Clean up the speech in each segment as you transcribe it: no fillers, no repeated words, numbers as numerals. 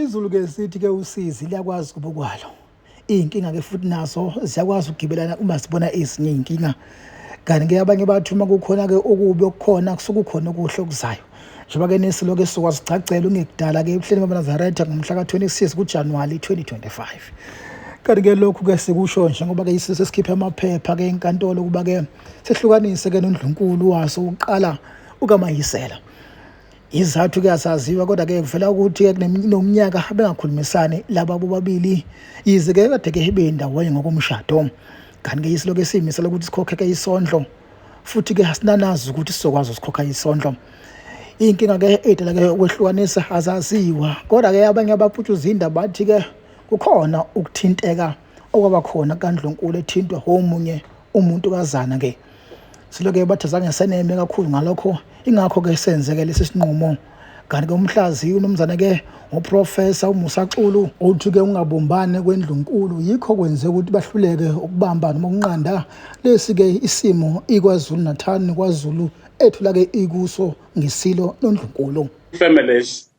Izulu ke sithi ke usizi liyakwazi kubo kwalo. Iy'nkinga ke futhi nazo ziyakwazi ukugibelana uma sibona ezinye iy'nkinga. Kanti ke abanye bathi uma kukhona ke okubi okukhona kusuke kukhona okuhle okuzayo. Njengoba ke nesilo ke sokwazigcagcela ungekudala ke ebuhleni bamaNazaretha ngomhla ka-26 kuJanuwari 2025. Kanti ke lokhu ke sikusho njengoba ke isilo sesikhiphe amaphepha ke enkantolo ukuba ke sehlukanise ke noNdlunkulu waso uqala ukaMayisela. Izathu ke asaziwa kodwa ke kuvela ukuthi ke kunomnyaka bengakhulumisani laba bobabili yize ke kade ke bendawonye ngokomshado. Kanti ke isilo ke siyimisela ukuthi sikhokhe ke isondlo futhi ke asinanazi ukuthi sizokwazi ukusikhokha isondlo. Inkinga ke edala ke ukwehlukanisa azaziwa kodwa ke abanye abaputshuza indaba bathi ke kukhona ukuthinteka okwaba khona kaNdlunkulu ethintwa omunye umuntu kazana ke. Siloke bathi zange seneme kakhulu ngalokho ingakho ke senzeke lesi sinqumo. Kanti ke umhlaziyi umnumzane ke uProfessor uMusa Xulu uthi ke ungabumbani kwendlunkulu yikho kwenze ukuthi bahluleke ukubamba noma ukunqanda lesi ke isimo iKwaZulu Natal neKwaZulu ethula ke ikuso ngesilo nondlunkulu. Families.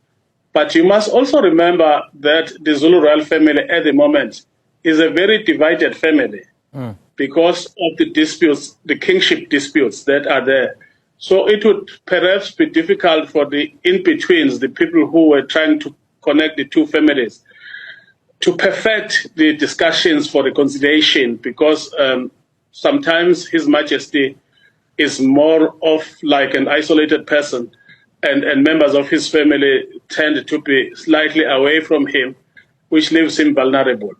But you must also remember that the Zulu royal family at the moment is a very divided family because of the disputes, the kingship disputes that are there. So it would perhaps be difficult for the in-betweens, the people who were trying to connect the two families, to perfect the discussions for reconciliation because sometimes His Majesty is more of like an isolated person and members of his family tend to be slightly away from him, which leaves him vulnerable.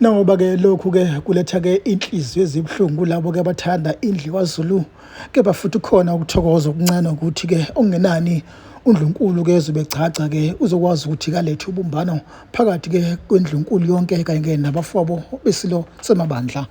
Nangoba ke lokhu ke kuletha ke inhliziyo ezibuhlungu kulabo ke abathanda indlu kwaZulu kepha futhi khona ukuthokoza okuncane ukuthi ke okungenani uNdlunkulu ke ezobe echacha ke uzokwazi ukuthi kalethe ubumbano phakathi ke kwendlunkulu yonke kanye ke nabafowabo besilo semabandla.